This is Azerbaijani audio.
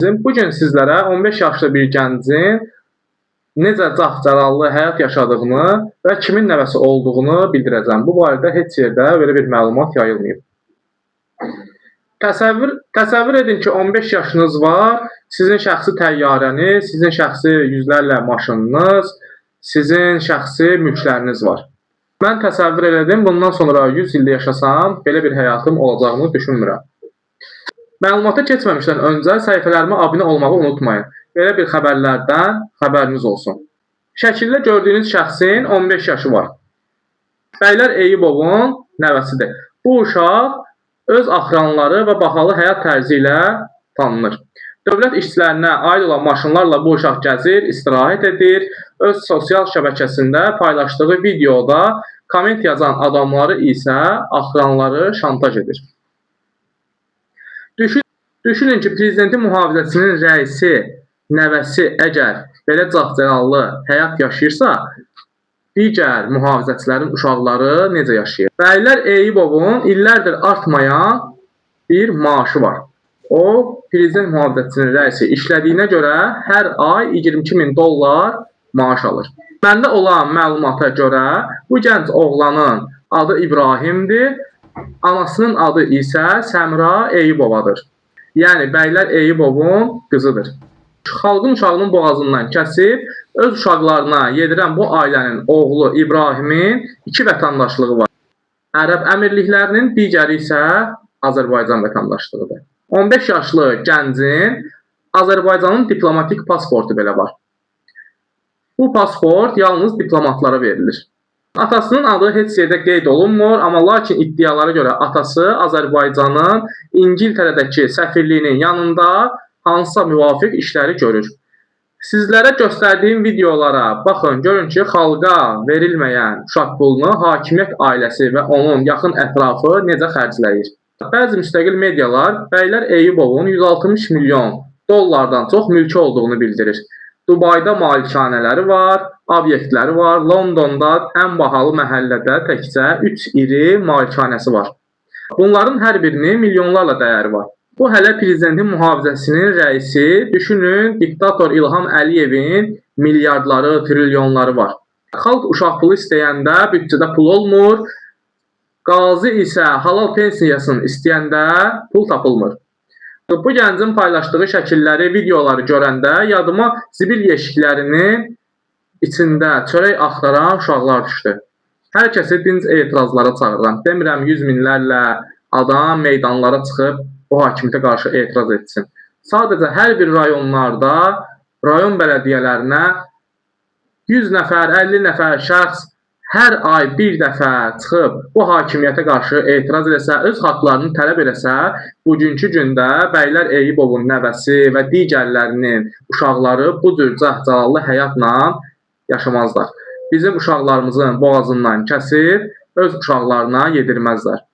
Bu gün sizlərə 15 yaşlı bir gəncin necə cah-cəlallı həyat yaşadığını və kimin nəvəsi olduğunu bildirəcəm. Bu barədə heç yerdə belə bir məlumat yayılmayıb. Təsəvvür edin ki, 15 yaşınız var, sizin şəxsi təyyarəniz, sizin şəxsi yüzlərlə maşınınız, sizin şəxsi mülkləriniz var. Mən təsəvvür elədim, bundan sonra 100 ildə yaşasam, belə bir həyatım olacağını düşünmürəm. Məlumata keçməmişdən öncə səhifələrimə abunə olmağı unutmayın. Belə bir xəbərlərdən xəbəriniz olsun. Şəkildə gördüyünüz şəxsin 15 yaşı var. Bəylər Eyübovun nəvəsidir. Bu uşaq öz axranları və bahalı həyat tərzi ilə tanınır. Dövlət işçilərinə aid olan maşınlarla bu uşaq gəzir, istirahət edir. Öz sosial şəbəkəsində paylaşdığı videoda komment yazan adamları isə axranları şantaj edir. Düşünün ki, prezidentin mühafizəsinin rəisi, nəvəsi əgər belə cah-cəlallı həyat yaşayırsa, digər mühafizəçilərin uşaqları necə yaşayır? Bəylər Eyübovun illərdir artmayan bir maaşı var. O, prezident mühafizəçisinin rəisi işlədiyinə görə hər ay 22 min dollar maaş alır. Məndə olan məlumata görə bu gənc oğlanın adı İbrahimdir, anasının adı isə Səmra Eyübovadır. Yəni Bəylər Eyübovun qızıdır. Xalqın uşağının boğazından kəsib öz uşaqlarına yedirən bu ailənin oğlu İbrahimin iki vətəndaşlığı var. Ərəb Əmirliklərinin, digəri isə Azərbaycan vətəndaşlığıdır. 15 yaşlı gəncin Azərbaycanın diplomatik pasportu belə var. Bu pasport yalnız diplomatlara verilir. Atasının adı heç yerdə qeyd olunmur, amma lakin iddialara görə atası Azərbaycanın İngiltərədəki səfirliyinin yanında hansısa müvafiq işləri görür. Sizlərə göstərdiyim videolara baxın, görün ki, xalqa verilməyən uşaq pulunu hakimiyyət ailəsi və onun yaxın ətrafı necə xərcləyir. Bəzi müstəqil medialar Bəylər Eyübovun 160 milyon dollardan çox mülkü olduğunu bildirir. Dubayda malikanələri var, obyektləri var. Londonda ən bahalı məhəllədə təkcə 3 iri malikanəsi var. Bunların hər birinin milyonlarla dəyəri var. Bu hələ prezidentin mühafizəsinin rəisi, düşünün, diktator İlham Əliyevin milyardları, trilyonları var. Xalq uşaq pulu istəyəndə büdcədə pul olmur. Qazi isə halal pensiyasını istəyəndə pul tapılmır. Bu gəncin paylaşdığı şəkilləri, videoları görəndə yadıma zibil yeşiklərinin içində çörək axtaran uşaqlar düşdü. Hər kəsi dinc etirazlara çağırıram. Demirəm yüz minlərlə adam meydanlara çıxıb bu hakimiyyətə qarşı etiraz etsin. Sadəcə hər bir rayonlarda, rayon bələdiyyələrinə 100 nəfər, 50 nəfər şəxs hər ay bir dəfə çıxıb bu hakimiyyətə qarşı etiraz eləsə, öz haqlarını tələb eləsə, bugünkü gündə Bəylər Eyübovun nəvəsi və digərlərinin uşaqları bu cür cah-cəlallı həyatla yaşamazlar. Bizim uşaqlarımızın boğazından kəsib öz uşaqlarına yedirməzlər.